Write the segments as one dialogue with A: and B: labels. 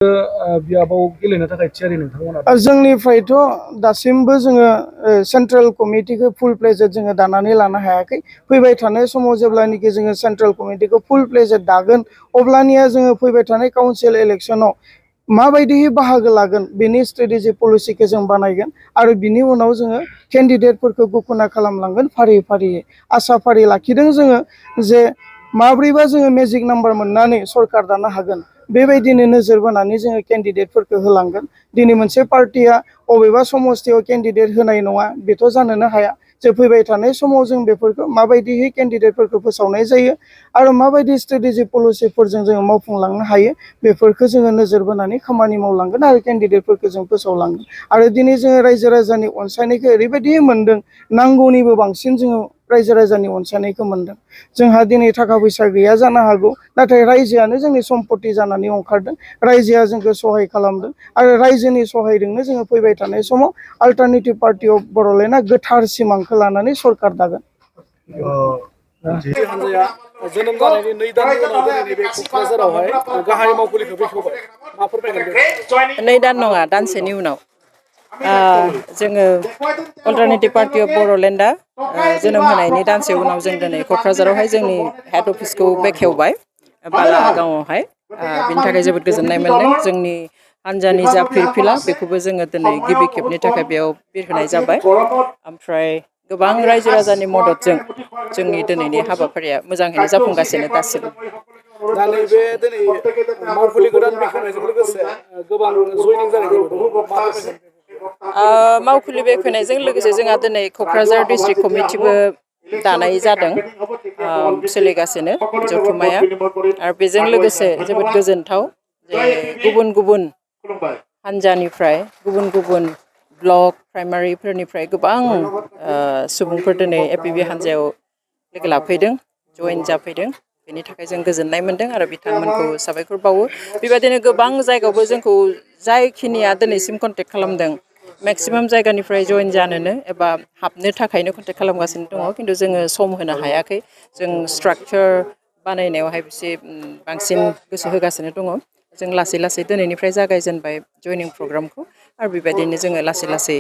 A: बियाबाव गेलेनो थाखाय थियारि नोंथांमोना?
B: जोंनिफ्रायथ' दासिमबो जोङो सेन्ट्रेल कमिटिखौ फुल प्लेजेड जोङो दानानै लानो हायाखै। फैबाय थानाय समाव जेब्लानोखि जोङो सेन्ट्रेल कमिटिखौ फुल प्लेजेड दागोन अब्लानिया जोङो फैबाय थानाय काउन्सिल इलेक्सनाव माबायदियै बाहागो लागोन बेनि स्ट्रेटेजि पलिसिखौ जों बानायगोन आरो बिनि उनाव जोङो केन्डिडेटफोरखौ घोषणा खालामलांगोन फारि फारियै। आसा फारि लाखिदों जोङो जे माब्रैबा जोङो मेजिक नाम्बार मोननानै सरकार दानो हागोन बेबायदिनो नोजोर बोनानै जोङो केन्डिडेटफोरखौ होलांगोन। दिनै मोनसे पार्टिया अबेबा समस्थियाव केन्डिडेट होनाय नङा बेथ' जानोनो हाया। जे फैबाय थानाय समाव जों बेफोरखौ माबायदियै केन्डिडेटफोरखौ फोसावनाय जायो आरो माबायदि स्ट्रेटेजि पलिसिफोरजों जोङो मावफुंलांनो हायो बेफोरखौ जोङो नोजोर बोनानै खामानि मावलांगोन आरो केन्डिडेटफोरखौ जों फोसावलांगोन। आरो दिनै जोङो रायजो राजानि अनसायनायखौ ओरैबायदि मोनदों नांगौनिबो बांसिन जोङो रायजो राजानि अनसायनायखौ मोनदों। जोंहा दिनै थाखा फैसा गैया जानो हागौ नाथाय रायजोआनो जोंनि सम्पति जानानै ओंखारदों। रायजोआ जोंखौ सहाय खालामदों आरो रायजोनि सहायजोंनो जोङो फैबाय थानाय समाव अल्टारनेटिभ पार्टि अफ बर'लेण्डआ गोथार सिमांखौ लानानै सरकार दागोन।
A: हानजाया जोनोम जानायनि 2 दाननि उनाव दिनैनि बे क'क्राझारावहाय गाहाय मावखुलिखौ बेखेवबाय। मा फोरमायगोन?
C: 2 दान नङा दानसेनि उनाव जोङो अल्टारनेटिभ पार्टि अफ बर'लेण्डआ जोनोम होनायनि दानसे उनाव जों दिनै क'क्राझारावहाय जोंनि हेड अफिसखौ बेखेवबाय बालागावआवहाय। बिनि थाखाय जोबोद गोजोननाय मोन्दों। जोंनि हानजानि जा फिरफिला बेखौबो जोङो दिनै गिबि खेबनि थाखाय बेयाव बिरहोनाय जाबाय। ओमफ्राय गोबां रायजो राजानि मददजों जोंनि दिनैनि हाबाफारिया मोजाङैनो जाफुंगासिनो दासिम।
A: दा नैबे दिनै मावखुलि गोदान बेखेवनायजों लोगोसे गोबां जयनिं जानायखौ नुदों।
C: मावखुलि बेखेवनायजों लोगोसे जोंहा दिनै क'क्राझार डिस्ट्रिक्ट कमिटिबो दानाय जादों। सोलिगासिनो जथुम्माया आरो बेजों लोगोसे जोबोद गोजोनथाव जे गुबुन गुबुन हानजानिफ्राय गुबुन गुबुन ब्लक प्राइमारिफोरनिफ्राय गोबां सुबुंफोर दिनै एपिबि हानजायाव लोगो लाफैदों, जइन जाफैदों। बेनि थाखाय जों गोजोननाय मोन्दों आरो बिथांमोनखौ साबायखर बावो। बेबायदिनो गोबां जायगायावबो जोंखौ जायखिनिया दिनैसिम कन्टेक्ट खालामदों मेक्सिमाम जायगानिफ्राय जइन जानोनो एबा हाबनो थाखायनो कन्टेक्ट खालामगासिनो दङ। खिन्थु जोङो सम होनो हायाखै। जों स्ट्राक्चार बानायनायावहाय एसे बांसिन गोसो होगासिनो दङ। जों लासै लासै दिनैनिफ्राय जागायजेनबाय जयनिं प्रग्रामखौ आरो बेबायदिनो जोङो लासै लासै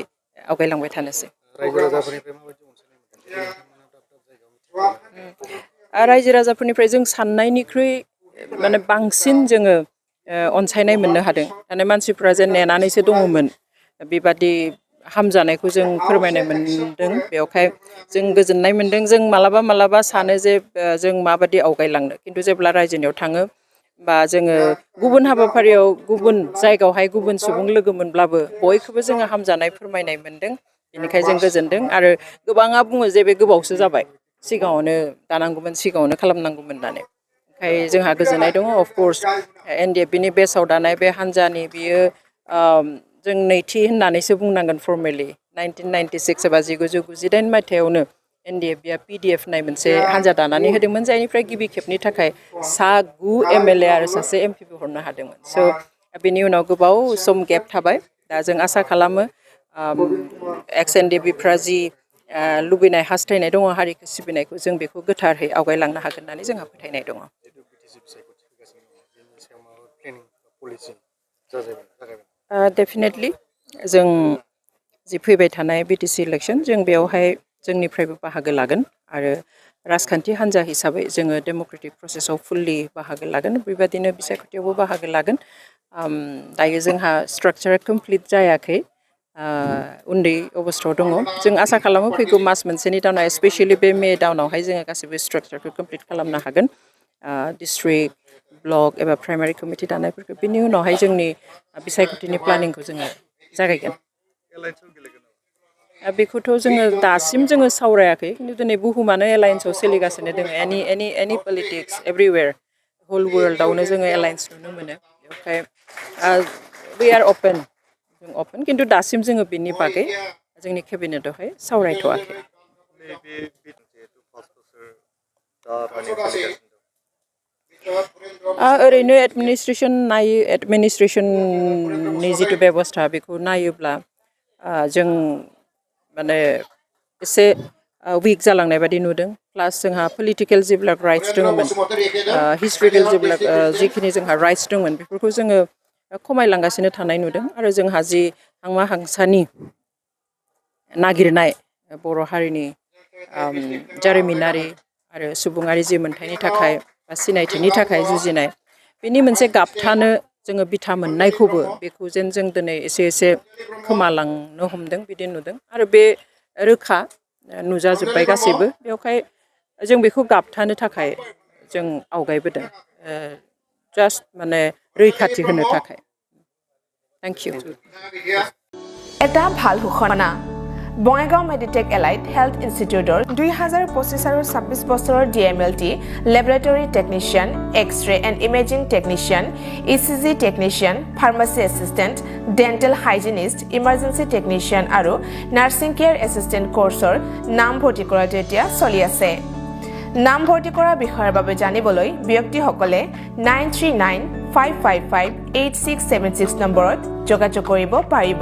C: आवगायलांबाय थानोसै। रायजो राजाफोरनिफ्राय जों साननायनिख्रुइ माने बांसिन जोङो अनसायनाय मोननो हादों। माने मानसिफ्रा जे नेनानैसो दङमोन बेबादि हामजानायखौ जों फोरमायनाय मोनदों। बेवहाय जों गोजोननाय मोन्दों। जों मालाबा मालाबा सानो जे जों माबादि आवगायलांनो, खिन्थु जेब्ला रायजोनियाव थाङो बा जोङो गुबुन हाबाफारियाव गुबुन जायगायावहाय गुबुन सुबुं लोगो मोनब्लाबो बयखौबो जोङो हामजानाय फोरमायनाय मोन्दों। बेनिखायनो जों गोजोनदों आरो गोबाङा बुङो जे बे गोबावसो जाबाय, सिगाङावनो दानांगौमोन, सिगाङावनो खालामनांगौमोन होननानै। ओमफ्राय जोंहा गोजोननाय दङ। अफकर्स NDFBनि बेसाव दानाय बे हानजानि बियो जों नैथि होननानैसो बुंनांगोन फर्मेलि। 1996 एबा 1998 मायथाइयावनो NDFBआ PDF होननाय मोनसे हान्जा दानानै होदोंमोन, जायनिफ्राय गिबि खेबनि थाखाय 9 MLA आरो सासे MP हरनो हादोंमोन। स' बेनि उनाव गोबाव सम गेप थाबाय। दा जों आसा खालामो एक्स NDFBफ्रा जि लुबैनाय हास्थायनाय दङ हारिखौ सिबिनायखौ, जों बेखौ गोथारै आवगायलांनो हागोन होननानै जोंहा फोथायनाय दङ। डेफिनेटलि जों जि फैबाय थानाय BTC इलेक्सन जों बेवहाय जोंनिफ्रायबो बाहागो लागोन आरो राजखान्थि हान्जा हिसाबै जोङो डेम'क्रेटिक प्रसेसआव फुल्लि बाहागो लागोन। बेबायदिनो बिसायख'थियावबो बाहागो लागोन। दायो जोंहा स्ट्राक्चारा कमप्लिट जायाखै, उन्दै अबस्थायाव दङ। जों आसा खालामो फैगौ मास मोनसेनि दानाव स्पेसियेलि बे मे दानावहाय जोङो गासैबो स्ट्राक्चारखौ कमप्लिट खालामनो हागोन। डिस्ट्रिक्ट ब्लक एबा प्राइमारि कमिटि दानायफोरखौ बिनि उनावहाय जोंनि बिसायख'थिनि प्लानिंखौ जोङो जागायगोन। बेखौथ' जोङो दासिम जोङो सावरायाखै, खिन्थु दिनै बुहुमानो एलायन्सआव सोलिगासिनो दङ। एनि पलिटिक्स एभ्रिवेर हल वर्ल्डआवनो जोङो एलायन्स नुनो मोनो। बेवहाय वी आर अपेन, जों अपेन, खिन्थु दासिम जोङो बेनि बागै जोंनि केबिनेटआवहाय सावरायथ'वाखै। ओरैनो एडमिनिस्ट्रेसननि जिथु बेबस्था बेखौ नायोब्ला जों माने एसे उइक जालांनाय बादि नुदों। प्लास जोंहा पलिटिकेल जेब्ला राइट्स दङमोन, हिस्ट्रिकेल जेब्ला जिखिनि जोंहा राइट्स दंमोन बेफोरखौ जोङो खमायलांगासिनो थानाय नुदों आरो जोंहा जि हांमा हांसानि नागिरनाय बर' हारिनि जारिमिनारि आरो सुबुङारि जि मोनथायनि थाखाय बा सिनायथिनि थाखाय जुजिनाय बेनि मोनसे गाबथानो जोङो बिथा मोननायखौबो बेखौ जेन जों दिनै एसे खोमालांनो हमदों बिदि नुदों आरो बे रोखा नुजाजोब्बाय गासैबो बेवहाय जों बेखौ गाबथानो थाखाय जों आवगायबोदों जास्ट माने रैखाथि होनो थाखाय थेंक इउ
D: এটা ভাল ঘোষণা বঙাইগাঁও মেডিটেক এলাইট হেল্থ ইনষ্টিটিউটৰ 2025 আৰু 26 বছৰৰ DMLT laboratory technician X-ray and imaging technician ECG technician pharmacy assistant dental hygienist emergency technician আৰু নাৰ্ছিং কেয়াৰ এছিষ্টেণ্ট কোৰ্চৰ নাম ভৰ্তি কৰাটো এতিয়া চলি আছে নাম ভৰ্তি কৰা বিষয়ৰ বাবে জানিবলৈ ব্যক্তিসকলে 9395558676 নম্বৰত যোগাযোগ কৰিব পাৰিব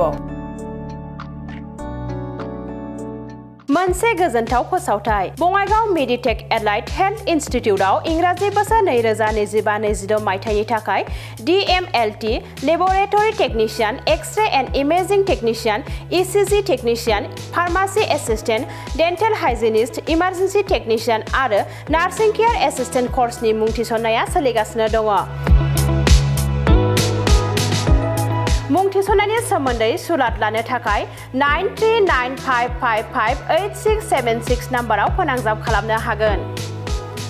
E: मोनसे गोजोनथाव फोसावथाय बङाइगाव मेडिटेक एलाइट हेल्थ इन्स्टिट्यूटआव इंराजि बोसोर 2025-26 मायथाइनि थाखाय DMLT laboratory technician X-ray and imaging technician ECG technician pharmacy assistant dental hygienist emergency technician आरो नार्सिं केयर एसिस्टेंट कोर्सनि मुं थिसननाया सोलिगासिनो दङ मुं थिसननायनि सोमोन्दै सुलाद लानो थाखाय 9395558676 नाम्बाराव फोनांजाब खालामनो हागोन